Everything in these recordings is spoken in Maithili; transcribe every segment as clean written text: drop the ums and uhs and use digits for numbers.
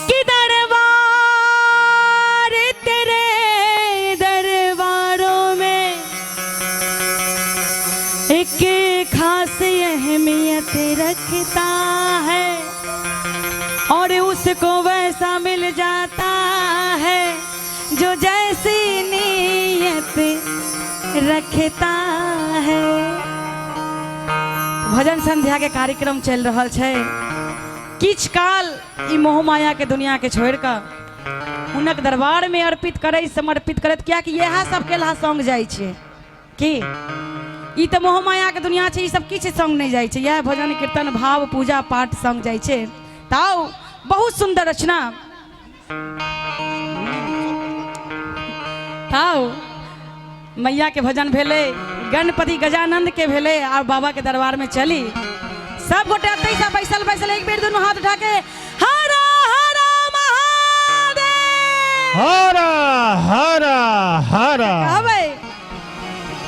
कि दरबार तेरे दरबारों में एक खास अहमियत रखता है और उसको वैसा मिल जाता है जो जैसी नीयत रखता है। भजन संध्या के कार्यक्रम चल रहल छै। किछु काल ई मोह माया के दुनिया के छोड़ कऽ हुनक दरबार में अर्पित करै समर्पित करैत, कियाकि इएह सब केलहा संग जाइ छै। की ई तऽ मोह माया के दुनिया छै, ई सब किछु संग नहि जाइ छै, इएह भजन कीर्तन भाव पूजा पाठ संग जाइ छै। तऽ बहुत सुन्दर रचना। ताऊ मैया के भजन भेलै, गणपति गजानंद के भेलै, और बाबा के दरबार में चली सब गोटे अतै से बैसल बैसल एक बेर दुनू हाथ उठा के हर हर महादेव, हर हर हर। कहबै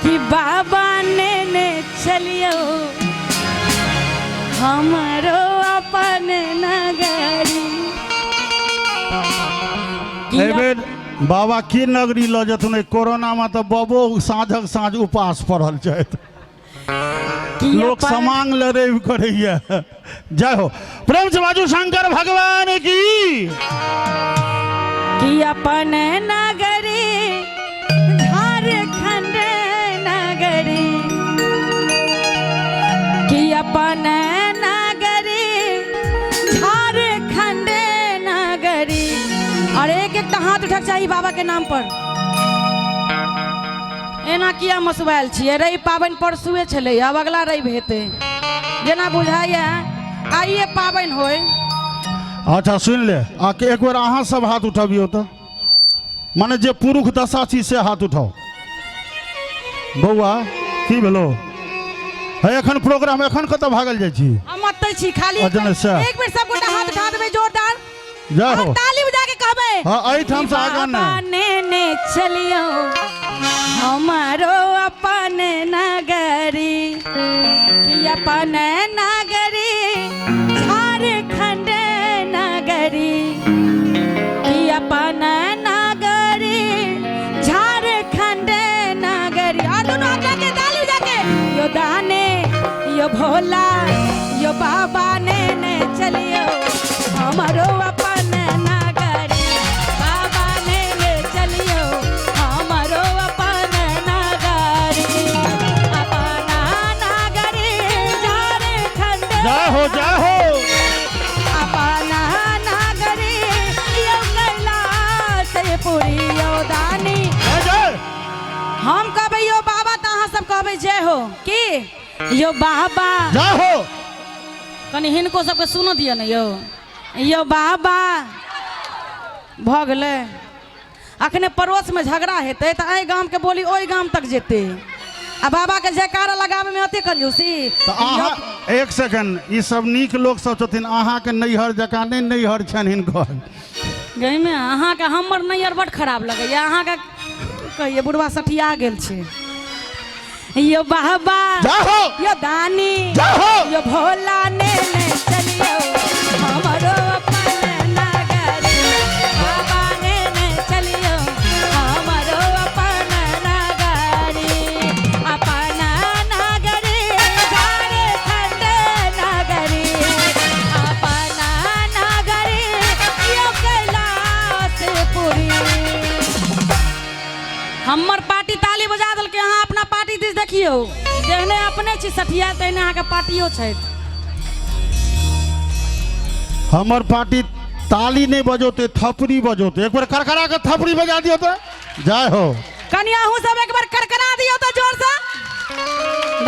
कि बाबा नेने चलियो हमरो अपन नगरी। एहिबेर बाबा की नगरी लऽ जेथुन? एहि कोरोनामे तऽ बाबो साँझक साँझ उपास पड़ल छथि, लोक समांग लए रवि करैया। जय हो, प्रेम से बाजू शंकर भगवान की। कि अपन नगरी झारखंड नगरी, कि अपन नगरी झारखंड नगरी। और एक एक हाथ उठक चाही बाबा के नाम पर। एना किया मसुआयल छियै? रवि पाबनि परसुए छलै, आब अगला रवि हेतै। जेना बुझाइए आइए पाबनि होय। अच्छा सुनि ले, आके एक बेर अहाँ सब हाथ उठबियौ तऽ, माने जे पुरुष दशा छी से हाथ उठाउ। बौआ की भेलो है? एखन प्रोग्राम एखन कतऽ भागल जाइ छी? हम ओतै छी खाली। अच्छा, अच्छा। एक बेर सब गोटा हाथ उठा देबै जोरदार। जय हो, और ताली बजा के कहबै। हाँ, एहिठाम से आगाँ बाबा नहि। नेने चलियो हमारो अपन नगरी, कि अपन नगरी झारखंड नगरी, कि अपन नगरी झारखंड नगरी। और दोनों हाथ जाके ताली बजा के, यो दाने यो भोला यो बाबा नेने चलियो हमारो अपन नगरी, बाबा नेने चलियो हमारो अपन नगरी, अपना नगरी झारखंड। जय हो, जय हो। अपना नगरी यो कैलाश पुरी यो दानी। जय जय। हम कहबै यो बाबा तऽ अहाँ सब कहबै जय हो। की यो बाबा जय हो। कनि हिनको सबके सुनऽ दिअ ने यौ। यो बाबा भऽ गेलै। अखने पड़ोसमे झगड़ा हेतै तऽ एहि गामके बोली ओहि गाम तक जेतै, आ बाबाके जयकारा लगाबैमे अते कंजूसी। तऽ अहाँ एक सेकंड, ई सब नीक लोक सब छथिन, अहाँके नैहर जकाँ नहि नैहर छनि हिनकर। गइमे अहाँके हमर नैहर बड्ड खराब लगैया, अहाँके कहिए बुढ़वा सठिया गेल छै। यो बाबा जय हो, यो दानी जय हो, यो भोला ने ने चलियो हमरो अपन नगरी, बाबा ने ने चलियो हमरो अपन नगरी, अपन नगरी झारखंड नगरी, अपन नगरी यो कैलाशपुरी। हमर पार्टी ताली बजा देलकै, अहाँ अपना पार्टी दिस देखियौ, जेहने अपने छी सठिया तेहने अहाँके पार्टियो छथि। हमर पार्टी ताली नहि बजौते, थपड़ी बजौते। एक बेर करकरा के थपड़ी बजा दियौ तऽ। जय हो। कनि अहूँ सब एक बार करकरा दियौ तऽ जोरसँ।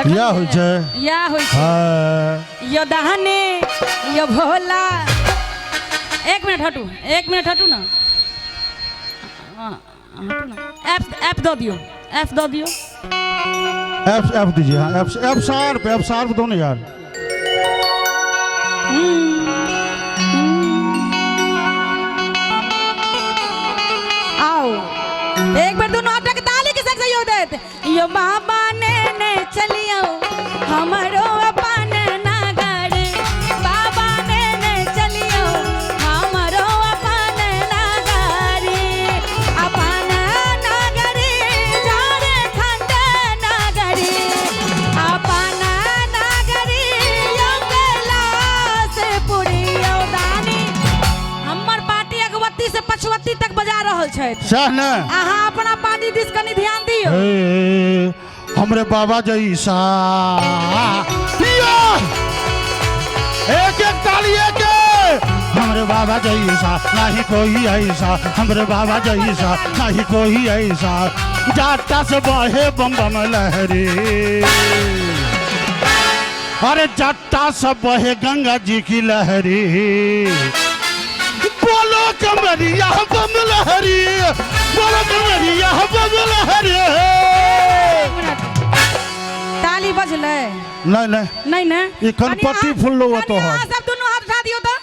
इएह होइ छै, इएह होइ छै। हाँ। यो दहने यो भोला। एक मिनट हटू, एक मिनट हटू ना, हटू ना। एफ एफ दऽ दियौ, एफ दऽ दियौ। एफ एफ दीजिए। हाँ, F F Sharpe, F Sharpe दो ना यार। आओ एक बेर दुनू हाथ के ताली के संग सहयोग देत। यो बाबा ने ने चलियो हमरो अपन नगर, बाबा ने ने चलियो तक बजा रहल छथि। सएह ने। अहाँ अपना पार्टी दिस कनि ध्यान दियौ। हे, हमरे बाबा जैसा या! एक एक ताली एक एक। हमरे बाबा जैसा नहीं कोई ऐसा, हमरे बाबा जैसा नहीं कोई ऐसा, जाता से बहे बम बम लहरी, अरे जाता से बहे गंगा जी की लहरी, बोलो कमरिया बम लहरी, बोलो कमरिया बम लहरी। एक मिनट, ताली बजलै? नहीं नहीं। नहीं ने? ई कनपट्टी फुललो हुआ कनि तोहर। अहाँ सब दुनू हाथ उठा दियौ तऽ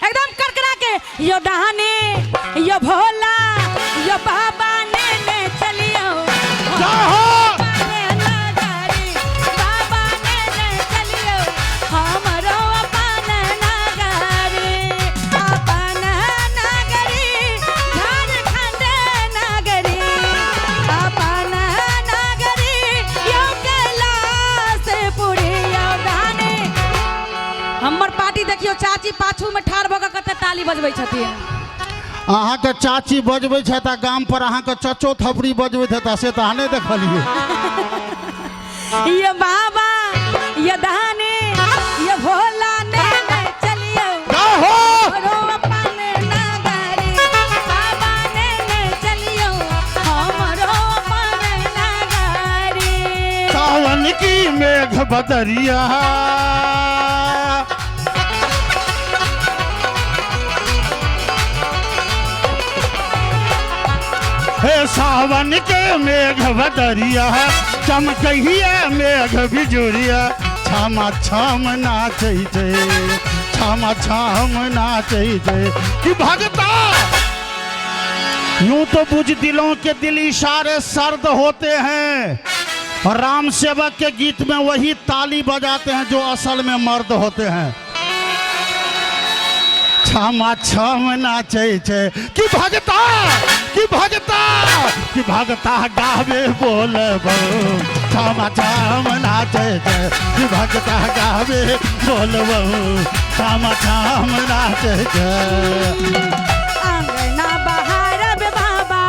एकदम करकरा के। यो डहाने यो भोला यो बाबा ने ने चलियो, जय हो। नगरी बाबा ने ने चलियो, हमरो अपन नगरी, अपन नगरी झारखंड नगरी, अपन नगरी यो कैलाशपुरी। यो डहाने हमर पार्टी देखियो, चाची पाछू में ठाढ़ भऽ कऽ कते ताली बजबै छथिन। अहाँके चाची बजबै छथि आ गाम पर अहाँके चचो थपड़ी बजबैत हेता, से तऽ अहाँ नहि देखलियै। ये बाबा ये दाने ये भोला ने ने चलियो, जय हो। हमरो अपन नगरी बाबा ने ने चलियो, हमरो अपन नगरी। सावन की मेघ बदरिया, हे सावन के मेघ बदरिया, चमकहिया मेघ बिजुरिया, छामा छाम नाचै छै, छामा छाम नाचै छै। कि भगता यूं तो बुझ दिलों के दिल इशारे सर्द होते हैं, और राम सेवक के गीत में वही ताली बजाते हैं जो असल में मर्द होते हैं। छामा छाम नाचै छै, कि भगता कि भगता कि भगता गावे बोल बहु, छामा छाम नाचै छै, कि भगता गावे बोल बहु, छामा छाम नाचै छै। अंगना बहारब बाबा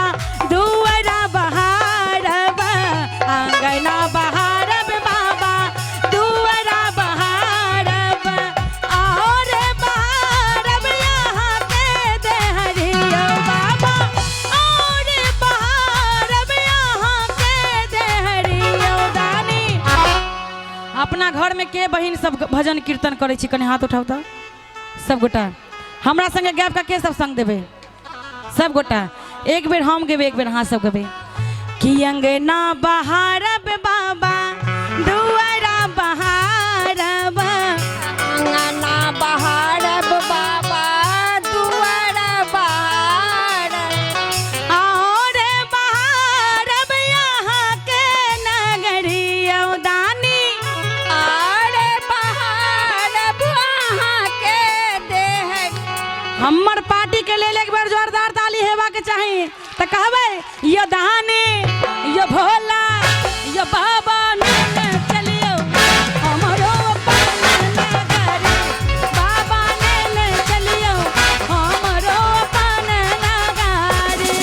दुआरा बहारब, अंगना बहारब बाबा दुआरा बहारब, और बहारब यहाँ के देहरियो बाबा, और बहारब यहाँ के देहरियो दानी। अपना घर में के बहिन सब भजन कीर्तन करै छी, कनि हाथ उठाउ तऽ सब गोटा। हमरा संगे गायब का के सब संग देबै? सब गोटा एक बेर हम गेबै, एक बेर अहाँ सब गेबै। कि अंगना बहारब बाबा दुआरा बहारब, अंगना बहारब बाबा दुआरा बहारब, और बहारब यहाँ के नगरी दानी, और बहारब अहाँ के देह। हमर पार्टी के लेल एक बेर जोरदार ताली हेबा के चाही। तऽ कहबै यो दानी यो भोला यो बाबा ने ने चलियो, हमरो अपन नगरी बाबा ने ने चलियो, हमरो अपन नगरी।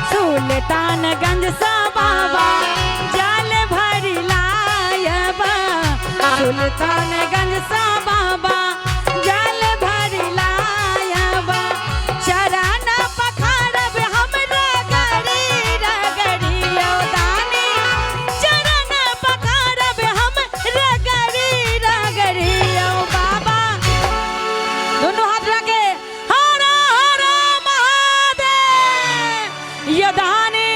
सुल्तानगंज सा बाबा जल भरी लायब, सुल्तानगंज सा बाबा जल भरी लायब, चरण पखारब हम रगड़ी रगड़ी दानी, चरण पखारब हम रगड़ी रगड़ी बाबा। दोनों हाथ रखे हर हर महादेव। यो दानी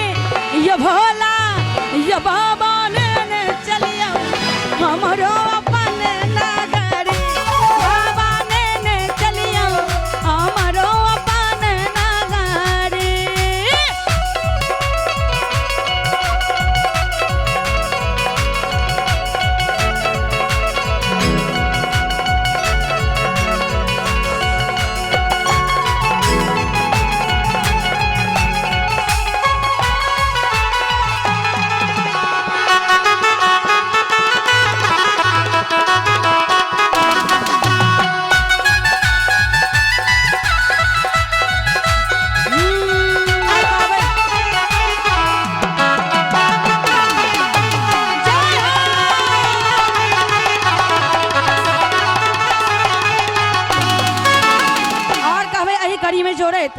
कड़ी में जोड़ैत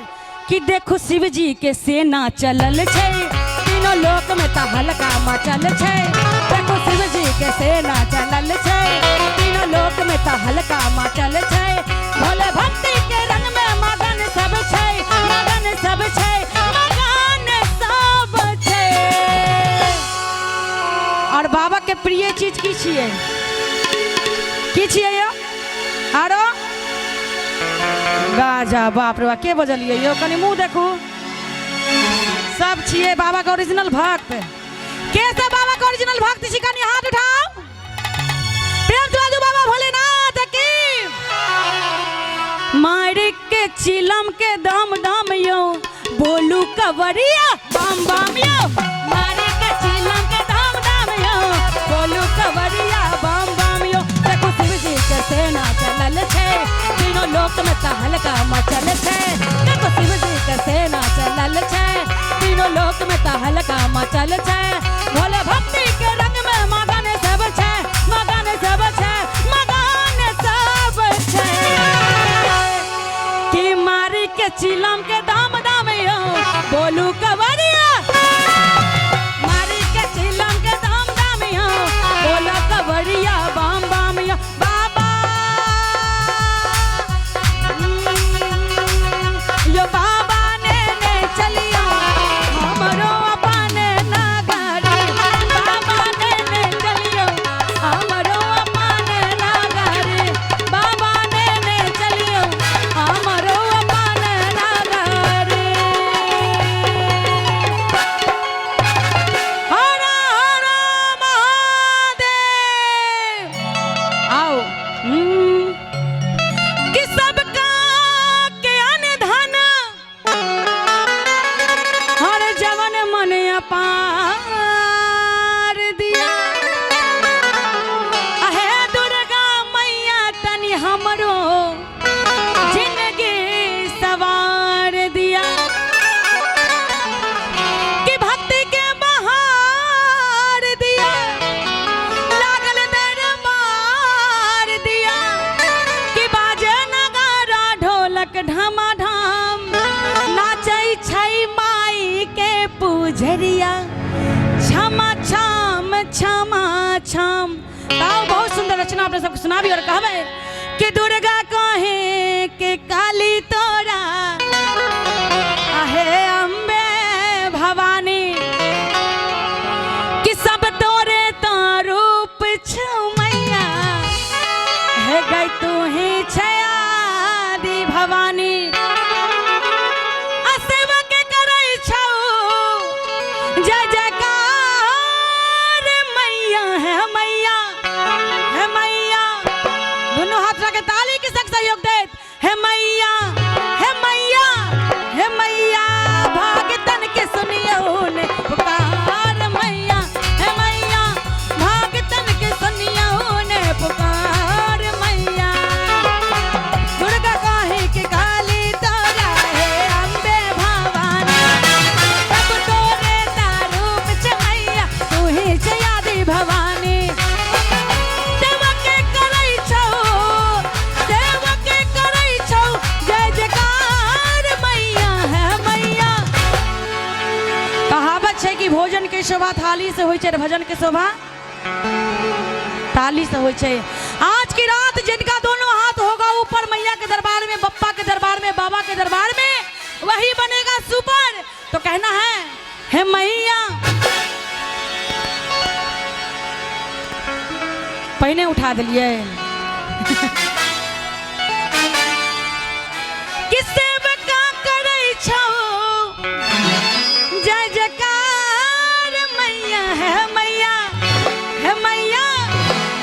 कि देखू शिव जी के सेना चलल छै, तीनों लोक में तहलका मचल छै। देखू शिव जी के सेना चलल छै, तीनों लोक में तहलका मचल छै। भोले भक्ति के रंग में मगन सब छै, मगन सब छै, मगन सब छै। और बाबा के प्रिय चीज की छियै? की छियै यौ? आरो गाजा। बाप रे बाप, के बजलियै यौ? कनि मुँह देखू। सब छियै बाबा के ओरिजिनल भक्त। के सब बाबा के ओरिजिनल भक्त छी? कनि हाथ उठाओ। प्रेम से बाजू बाबा भोलेनाथ की। मार के चिलम के दम दम यो, बोलू कवरिया बम बम यो। मार के चिलम के दम दम यो, बोलू कवरिया बम बम यो। देखो शिव जी के सेना चलल छै, तीनों लोक में तहलका मचल छै। देखो शिव जी के सेना चलल छै, तीनों लोक में तहलका मचल छै। भोले भक्ति के रंग में मगन सब छै, मगन सब छै, मगन सब छै। कि मारी के चिलम के दाम दाम यो, बोलू कवरिया। मारी के चिलम के दाम दाम यो, बोलो कवरिया बम बम यो। बाबा यो बाबा ने ने चलियो हमरो अपन नगरी। बाबा ने ने चलियो हमरो अपन नगरी। बाबा ने ने चलियो हमरो अपन नगरी। हर हर महादेव। आओ कि सबका के अनधन हर जवन मन अपार दिया। अहे दुर्गा मैया तनि हमरो जिंदगी सवार दिया। कि भक्ति के बहार दिया, लागल दरबार दिया। कि बाजे नगारा ढोलक ढमाढम, नाचै छै माई के पुजरिया। क्षमा छाम क्षमा छाम। ताओ बहुत सुंदर रचना अपने सबके सुनाबी और कहबै कि दुर्गा कहे के काली तोरा, आहे अम्बे भवानी, कि सब तोरे तो रूप छौ मैया, हे गई तू ही छै आदि भवानी। आ सेवा के करै छौ जय जयकार मैया, है मैया, है मैया। दुनू हाथ रख के ताली के संग सहयोग देत, हे मैया, हे मैया, हे मैया। भागतन के सुनियो ने पुकार मैया, हे मैया। भागतन के सुनियो ने पुकार मैया। दुर्गा काहे के काली तोरा, हे अम्बे भवानी, सब तोरे तारूप छ मैया, तू ही छ आदि भवानी। सेवा के करै छौ, सेवा के करै छौ जय जयकार मैया, है मैया। कहावत छै कि भोजन के शोभा थाली से होइ छै, भजन के शोभा ताली से होइ छै। आज की रात जिनका दोनों हाथ होगा ऊपर मैया के दरबार में, बप्पा के दरबार में, बाबा के दरबार में, वही बनेगा सुपर। तो कहना है, हे मैया। पहिने उठा दिलिए कि सेवका करै छौ जय जयकार मैया, है मैया, है मैया,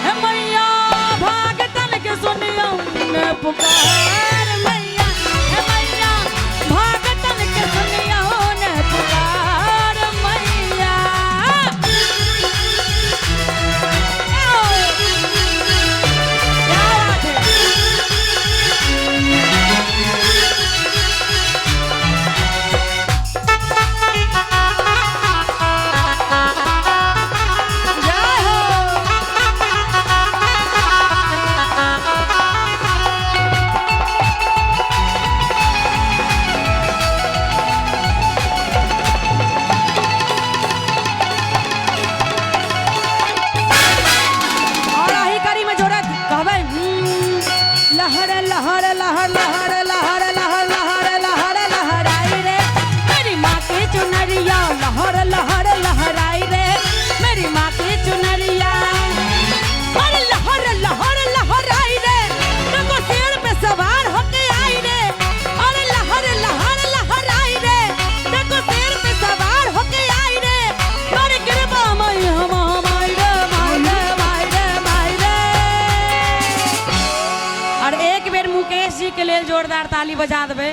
है मैया। भागतन के सुनियो ने पुकार मैया, है मैया। भागतन के सुनियो ने पुकार मैया। क्या बात है। जय हो। ताली बजा देबै।